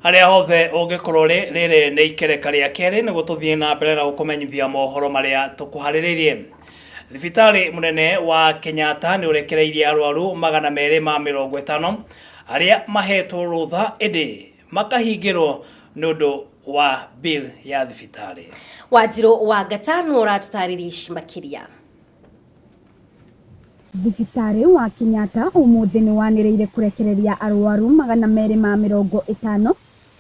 Harĩa hothe ũngĩkorwo rĩ, rĩrĩ nĩ ikereka rĩa kerĩ nĩguo tũthiĩ na mbere na gũkũmenyithia mohoro marĩa tũkũharĩrĩirie. Thibitarĩ mũnene wa Kenyatta nĩ ũrekereirie arwaru 250 arĩa mahetwo rũtha ĩndĩ makahingĩrwo nĩ ũndũ wa bill ya thibitarĩ. Wanjirũ wa Ngatano ũratũtarĩria ici makĩria. Thibitarĩ wa Kenyatta ũmũthĩ nĩ wanĩrĩire kũrekereria arwaru 250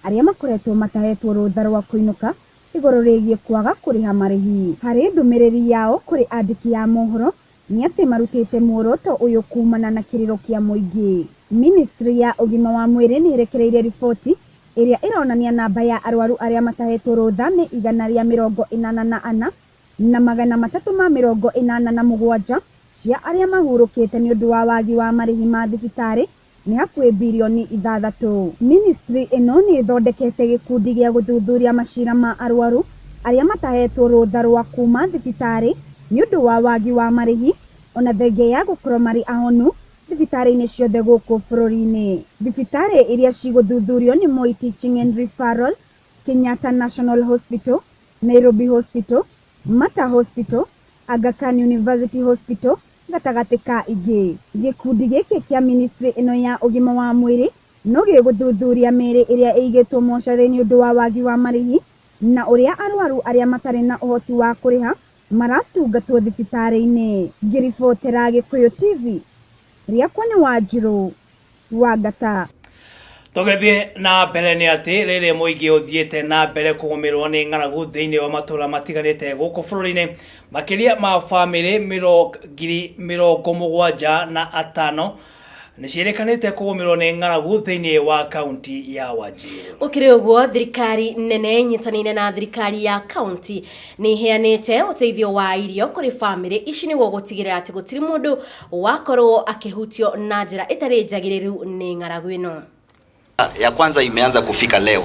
arĩa makoretwo matahetwo rũtha rwa kũinũka igũrũ rĩgiĩ kwaga kũrĩha marĩhi. Harĩ ndũmĩrĩri yao kũrĩ andĩki a mohoro nĩ atĩ marutĩte muoroto ũyũ kumana na kĩrĩro kĩa mũingĩ. Ministry ya ũgima wa mwĩrĩ nĩ ĩrekereirie riboti ĩrĩa ĩronania namba ya arwaru arĩa matahetwo rũtha nĩ 184 na 387 cia arĩa mahurũkĩte nĩ ũndũ wa wagi wa marĩhi ma thibitarĩ nĩ hakuhĩ birioni 6. Ministry ĩno nĩ ĩthondekete gĩkundi gĩa gũthuthuria macira ma arwaru arĩa matahetwo rũtha rwa kuma thibitarĩ nĩ ũndũ wa wagi wa marĩhi ona thengia ya gũkorwo marĩ ahonu thibitarĩ-inĩ ciothe gũkũ bũrũri-inĩ. Thibitarĩ iria cigũthuthurio nĩ Moi Teaching and Referral, Kenyatta National Hospital, Nairobi Hospital, Mater Hospital, Aga Khan University Hospital gatagatĩ ka ingĩ. Gĩkundi gĩkĩ kĩa ministry ĩno ya ũgima wa mwĩrĩ no gĩgũthuthuria mĩĩrĩ ĩrĩa ĩigĩtwo mocarĩ nĩ ũndũ wa wagi wa marĩhi na ũrĩa arwaru arĩa matarĩ na ũhoti wa kũrĩha maratungatwo thibitarĩ-inĩ. Ngĩribotera Gĩkũyũ TV, rĩakwa nĩ Wanjirũ wa Ngata. Tũgĩthiĩ na mbere nĩ atĩ rĩrĩ mũingĩ ũthiĩte na mbere kũgũmĩrwo nĩ ng'aragu thĩinĩ wa matũũra matiganĩte gũkũ bũrũri-inĩ, makĩria ma bamĩrĩ 75,000 nĩ ciĩrĩkanĩte kũgũmĩrwo nĩ ng'aragu thĩinĩ wa kaunti ya Wajir. Gũkĩrĩ ũguo, thirikari nene ĩnyitanĩire na thirikari ya kaunti nĩ iheanĩte ũteithio wa irio kũrĩ bamĩrĩ ici nĩguo gũtigĩrĩra atĩ gũtirĩ mũndũ wakorwo akĩhutio na njĩra ĩtarĩ njagĩrĩru nĩ ng'aragu ĩno. Ya kwanza imeanza kufika leo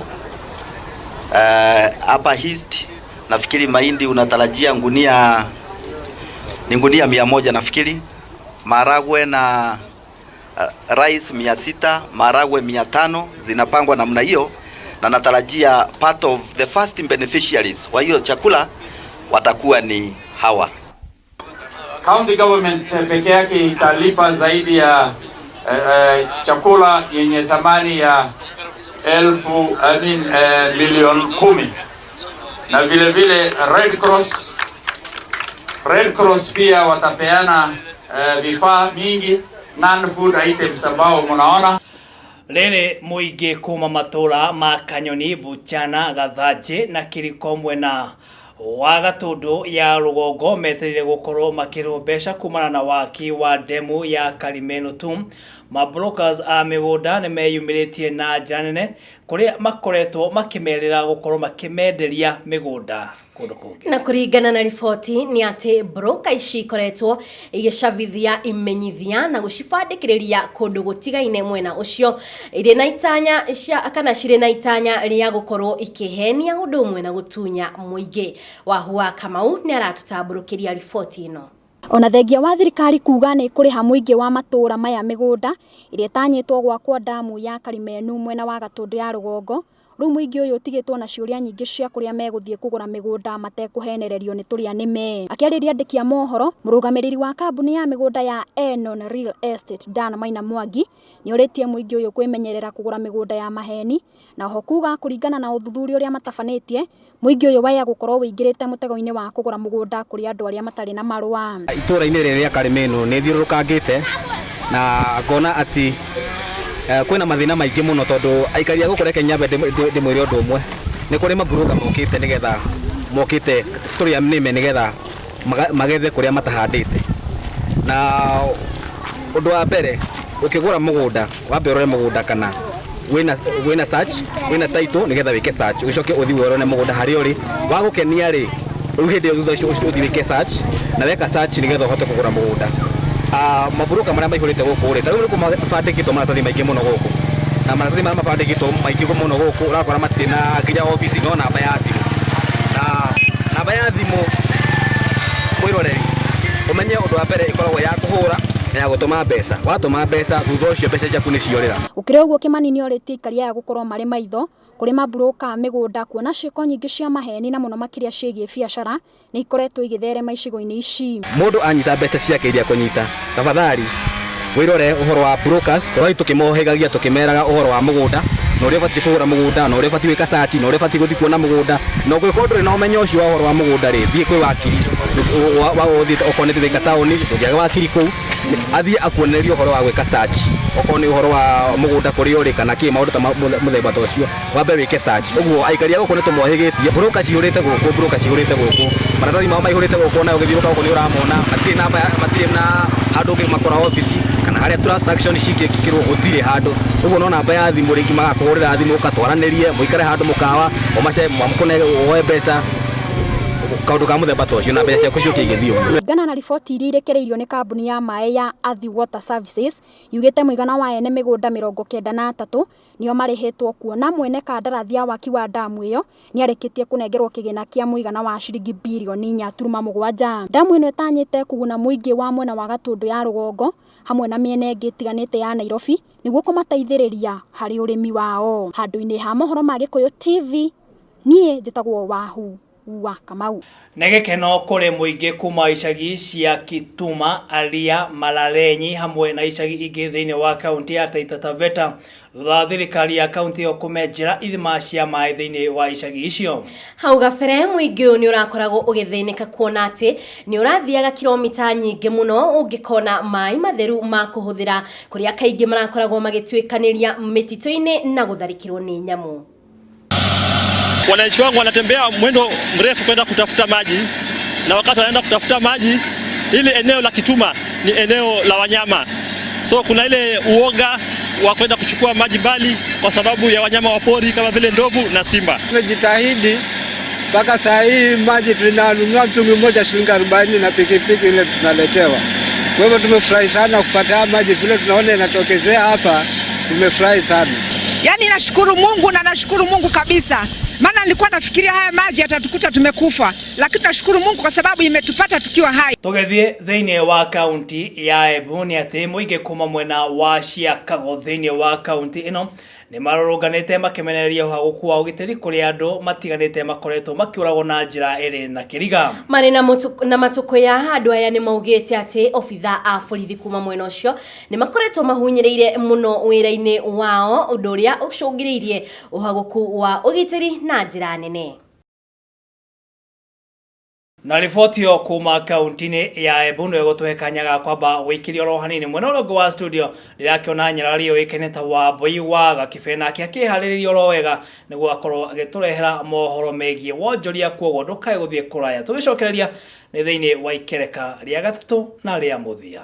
hapa East. Nafikiri mahindi unatarajia ngunia ni ngunia 100, nafikiri maragwe na rice 600, maragwe 500, zinapangwa namna hiyo, na natarajia part of the first beneficiaries wa hiyo chakula watakuwa ni hawa. County government peke yake italipa zaidi ya chakula yenye thamani ya elfu, I mean, milioni 10, na vile vile Red Cross pia watapeana vifaa mingi, non food items ambao mnaona. Rĩrĩ mũingĩ kuma matũra ma Kanyoni, Buchana, Gathanjĩ na Kĩriko mwena wa Gatũndũ ya rũgongo metereire gũkorwo makĩrĩhwo mbeca kumana na waki wa ndemu ya Karimeno tu. Mabrokers a mĩgũnda nĩ meyumĩrĩtie na njĩra nene kũrĩa makoretwo makĩmerĩra gũkorwo makĩmenderia mĩgũnda kũndũ kũngĩ. Na kũringana na riboti nĩ atĩ broker ici ikoretwo igĩcabithia imenyithia na gũcibandĩkĩrĩria kũndũ gũtigaine mwena ũcio irĩ na itanya cia kana cirĩ na itanya rĩa gũkorwo ikĩhenia ũndũ ũmwe na gũtunya mũingĩ. Wahua Kamau nĩ aratũtambũrũkĩria riboti ĩno. Ona thengia wa thirikari kuga nĩ kũrĩha mũingĩ wa matũra maya mĩgũnda ĩrĩa ĩtanyĩtwo gwakwo ndamu ya Karimenu mwena wa Gatũndũ ya rũgongo, rĩu mũingĩ ũyũ ũtigĩtwo na ciũria nyingĩ cia kũrĩa megũthiĩ kũgũra mĩgũnda matekũhenererio nĩ tũrĩa nĩme. Akĩarĩria andĩki a mohoro, mũrũgamĩrĩri wa kambuni ya mĩgũnda ya Enon Real Estate, Dan Maina Mwangi, nĩ orĩtie mũingĩ ũyũ kwĩmenyerera kũgũra mĩgũnda ya maheni, na oho kuga kũringana na ũthuthuria ũrĩa matabanĩtie, mũingĩ ũyũ waya gũkorwo wĩingĩrĩte mũtego-inĩ wa kũgũra mũgũnda kũrĩ andũ arĩa matarĩ na marũa. Itũra-inĩ rĩrĩ rĩa Karimeno nĩ thiũrũrũkangĩte na ngona atĩ kwĩna mathĩna maingĩ mũno, tondũ aikari a gũkũ, reke nyambe ndĩmwĩre ũndũ ũmwe, nĩ kũrĩ maburoka mokĩte nĩgetha mokĩte tũrĩa nĩme nĩgetha magethe kũrĩa matahandĩte. Na ũndũ wa mbere, ũkĩgũra mũgũnda, wambe ũrore mũgũnda kana wĩna search, wĩna title, nĩgetha wĩke search, ũcoke ũthiĩ ũrore mũgũnda harĩa ũrĩ wagũkenia rĩ, rĩu hĩndĩ ĩyo thutha ũcio ũthiĩ wĩke search, na weka search nĩgetha ũhote kũgũra mũgũnda. Maburoka marĩa maihũrĩte gũkũ rĩ, ta rĩu nĩ mabandĩkĩtwo maratathi maingĩ mũno gũkũ, na maratathi marĩa mabandĩkĩtwo maingĩ mũno gũkũ, ũrakora matirĩ na nginya obici, no namba ya thimũ, na namba ya thimũ, mwĩroreri, ũmenye ũndũ wa mbere ĩkoragwo ya kũhũra na Na ya gũtũma mbeca, watũma mbeca, thutha ũcio mbeca ciaku nĩ ciorĩra. Gũkĩrĩ ũguo, Kimani nĩorĩtie aikari aya gũkorwo marĩ maitho kũrĩ maburũka a mĩgũnda kuona ciĩko nyingĩ cia maheni na mũno makĩria ciĩgiĩ biacara nĩ ikoretwo igĩtherema icigo-inĩ ici. Mũndũ anyita mbeca ciake iria akũnyita, tafadhali wĩrore ũhoro wa brokers. Tũrathiĩ tũkĩmohĩgagia tũkĩmeraga ũhoro wa mũgũnda na ũrĩa ũbatiĩ kũgũra mũgũnda na ũrĩa ũbatiĩ gwĩka search na ũrĩa ũbatiĩ gũthiĩ kuona mũgũnda. Na ũngĩkorwo ndũrĩ na ũmenyo ũcio wa ũhoro wa mũgũnda rĩ, thiĩ kwĩ wakiri wa ũthiĩte, okorwo nĩ Thika taũni, ndũngĩaga wakiri kũu, athiĩ akuonererie ũhoro wa gwĩka search, okorwo nĩ ũhoro wa mũgũnda kũrĩa ũrĩ kana kĩ, maũndũ ta mũthemba ta ũcio, wambe wĩke search. Ũguo aikari a gũkũ nĩ tũmohĩgĩtie. Broker cihũrĩte gũkũ, broker cihũrĩte gũkũ, maratathi mao maihũrĩte gũkũ, ona ũgĩthiũrũrũka gũkũ nĩ ũramona, matirĩ namba, matirĩ na handũ ũngĩmakora obici kana harĩa transaction cingĩkĩrwo, gũtirĩ handũ. Ũguo no namba ya thimũ, rĩngĩ magakũhũrĩra thimũ, ũka twaranĩrie, mũikare handũ mũkawa, ũmace mamũkũne, woe mbeca, kaũndũ ka mũthemba ta ũcio, na mbeca ciaku ciũke igĩthiĩ ũguo. Kũringana na riboti iria irekereirio nĩ kambuni ya maĩ ya Athi Water Services, yugĩte mũigana wa ene mĩgũnda 93 nĩo marĩhĩtwo, kuona mwene kandarathi ya waki wa damu ĩyo nĩarĩkĩtie kũnengerwo kĩgĩna kĩa mũigana wa ciringi birioni 4.7. Damu ĩno ĩtanyĩte kũguna mũingĩ wa mwena wa Gatũndũ ya rũgongo hamwe na mĩena ĩngĩ ĩtiganĩte ya Nairobi nĩguo kũmateithĩrĩria harĩ ũrĩmi wao. Handũ-inĩ ha mohoro ma Gĩkũyũ TV, niĩ njĩtagwo Wahu wa Kamau. Nĩ gĩkeno kũrĩ mũingĩ kuma icagi cia Kituma, Aria, Malalenyi hamwe na icagi ingĩ thĩinĩ wa kaunti ya Taita Taveta thutha wa thirikari ya kaunti ĩyo kũmenjera ithima cia maĩ thĩinĩ wa icagi icio. Hau gabere mũingĩ ũyũ nĩ ũrakoragwo ũgĩthĩnĩka kuona atĩ nĩ ũrathiaga kilomita nyingĩ mũno ũngĩkona maĩ matheru ma kũhũthĩra, kũrĩa kaingĩ marakoragwo magĩtuĩkanĩria mĩtitũ-inĩ na gũtharĩkĩrwo nĩ nyamũ. Wananchi wangu wanatembea mwendo mrefu kwenda kutafuta maji, na wakati wanaenda kutafuta maji, ili eneo la Kituma ni eneo la wanyama, so kuna ile uoga wa kwenda kuchukua maji mbali kwa sababu ya wanyama wa pori kama vile ndovu na simba. Tumejitahidi mpaka saa hii maji tunanunua mtungi mmoja shilingi 40 na pikipiki ile tunaletewa. Kwa hivyo tumefurahi sana kupata maji, vile tunaona inatokezea hapa, tumefurahi sana. Yaani nashukuru Mungu na nashukuru Mungu kabisa, maana nilikuwa nafikiria haya maji yatatukuta tumekufa, lakini nashukuru Mungu kwa sababu imetupata tukiwa hai. Tũgĩthiĩ thĩinĩ wa kaunti ya Embu, nĩ atĩ mũingĩ kuma mwena wa Ciakago thĩinĩ wa kaunti ĩno nĩ marũrũnganĩte makĩmenereria ũhagũku wa ũgitĩri, kũrĩa andũ matiganĩte makoretwo makĩũragwo na njĩra ĩrĩ na kĩriga. Marĩ na matũkũya, andũ aya nĩ maugĩte atĩ obitha a borithi kuma mwena ũcio nĩ makoretwo mahunyĩrĩire mũno wĩra-inĩ wao, ũndũ ũrĩa ũcũngĩrĩirie ũhagũku wa ũgitĩri na njĩra nene. Na riboti ĩyo kuma kaunti-inĩ ya Embu nĩyo ĩgũtũhe kanya ga kwamba gũikĩria oro hanini. Mwena ũrĩa ũngĩ wa studio ndĩrakĩona nyarari yũĩkaine ta Wambui wa Gakibe, nake akĩharĩrĩria oro wega nĩguo akorwo agĩtũrehera mohoro megiĩ wonjoria. Kuoguo ndũkae gũthiĩ kũraya, tũgĩcokereria nĩ thĩinĩ wa ikereka rĩa gatatũ na rĩa mũthia.